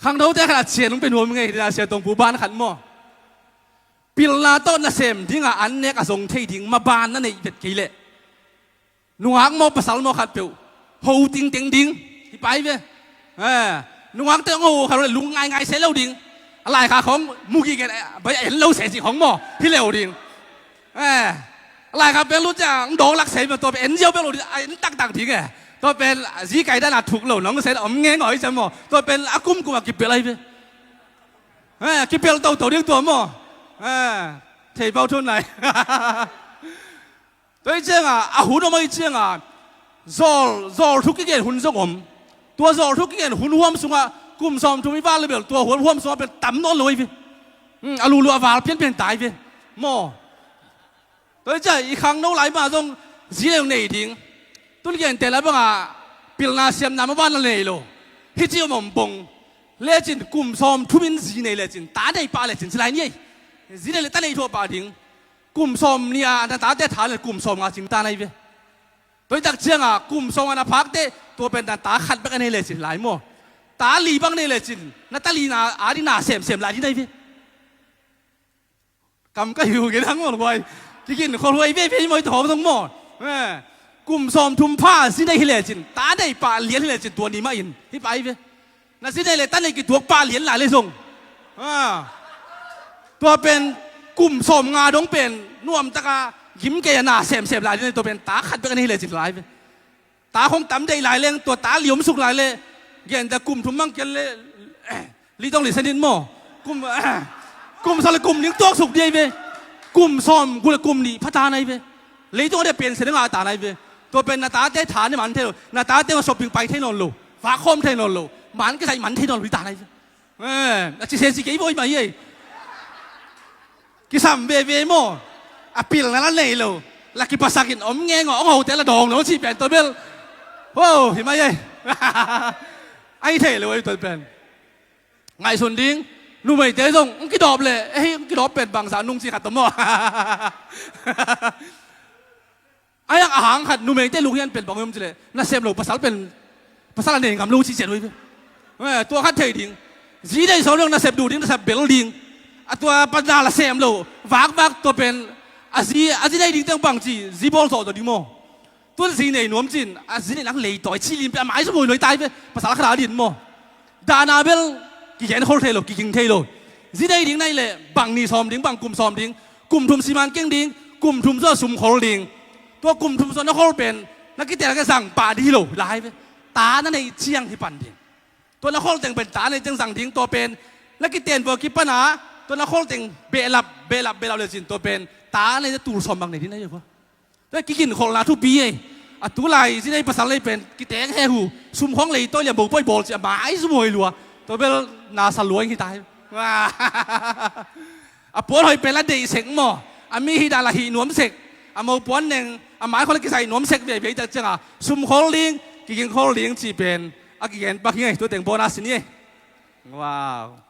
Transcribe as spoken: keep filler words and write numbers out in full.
Khangnote khat a cian hong pia nuam ngei hi ding a, Sia Tongpu ban khat maw. Pilna tawh nasem dingah an nek a zong thei ding maban na neih vet kei leh, nungak maw pasal maw khat peuh ho tingteng ding hi pai ve. Eh, nungakte hong ho khat leh lung ngaingai se lo ding. A laikhak hong mu gige, bai en lo se cih hong maw hi leu ding. Eh, a laikhak peng lut ciang hong dawng lak se maw, tua pen en ziau bek lo ding, a en taktak ding e. Tua pen zi kai dan a thuk lo nong se om ngei ngawh hi ciang maw, tua pen a kumkum a kipelh ahi ve. Eh, kipelh toto ding tua maw. Eh, thei pau thun lai. Tua hi ciangah a hun om ahi ciangah zawl, zawl thu kigen hun zong om. Tua zawl thu kigen hun huam sungah kum sawm thum i val le bel tua hun huam sungah pen tam nawn lo ahi ve. Hmm, a lulu a val pianpian ta ahi ve maw. Tua hi ciah i khangno lai mah zong zi nei nei ding. Tun genteh lai bangah pilna siamna maban a nei lo. Hih ci om om bong lecin kum sawm thum in zi nei lecin ta nei pah lecin ci lai ni ei. Zi nei le ta nei thuah pah ding. Kum sawm nih a na tate tha le kum sawm nga cing ta nai ve. Tua hi tak ciangah kum sawm nga na phakte tua pen na ta khat bek a nei lecin lai maw. Ta li bang nei lecin na ta li na a ding na semsem lai ding nai ve. Kam ka hiu gen hang maw luai. Kikin khualuai veve maw i tawh zong maw. Eh, kum sawm thum pha zi nei hi lecin ta nei pah lian hi lecin tua ni mah in hi pai ve. Na zi nei le ta nei kituak pah lian lai le zong. Ah. Tua pen kum sawm nga dong pen nuamtaka gim kei a na semsem lai ding tua pen ta khat bek a nei hi lecin lai ve. Ta khong tam deih lai leng tua ta li om suk lai le. Genteh kum thum mang kian le, eh, li tong li senin maw. Kum, eh, kum sa le kum ning tuak suk ding ahi ve. Kum sawm guk le kum nih pha ta nai ve. Leitung a dia pen se ding a ta nai ve. Tua pen na tate tha ne man thei lo. Na tate ma shopping pai thei nawn lo. Vak khawm thei nawn lo. Man kisai man thei nawn lo hi ta nai ve. Eh, a ci se ci kei voi mai ei. Kisam veve maw. A pilna la nei lo. La kipasakin om ngei ngawh, ong hote la dawng lo cih pen tua bel. Ho, hi mai ei. Ai thei lo ei tua pen. Ngaihsun ding. Numeite zong ong kidawp le, eh, ong kidawp pen bangsa nung ci khat tawh maw. Ai ang a hang khat numeite luk hian pen bang om cileh nasem lo pasal pen, pasal a nei ngam lo ci cian ui ve. Eh, tua khat thei ding. Zi nei sawm ding nasep duh ding nasep bel ding. A tua pana la sem lo vakvak tua pen a zi, a zi nei ding teng bang ci zi bawl zawh zawh ding maw. Tuan zi nei nuam cin a zi nei lang lei tawi ci lim pe a mai sum hui nuai tai ve. Pasal khat a din maw. Dahna bel kigen khol thei lo, kiking thei lo. Zi nei ding nai le bang ni sawm ding, bang kum sawm ding. Kum thum siman keng ding, kum thum zaw sum khol ding. Tua kum thum zaw na khol pen na kitel ka zang pah ding hi lo lai ve. Ta na nei ciang hi pan ding. Tua na khol teng pen ta nei teng zang ding tua pen na kiten vua kipana tua na khol teng behlap behlap behlap le cin tua pen ta nei tul sawm bang nei ding na hi vua. Tua kikin kholhna thupi ei. A tulai zi nei pasal nei pen kiteng he hu sum khong lei tawi liam bo poi bawl ci a mai sum hoi lua. Tua bel na sa luai hi ta hi. A puan hoi pen la deih sek maw. A mi hi dah la hih nuam sek. A mo puan neng a mai khol kisai nuam sek veve tak cianga sum khol ding kikin khol ding ci pen a kigen pak hi ei. Tua teng bawn a sin hi ei. Wow.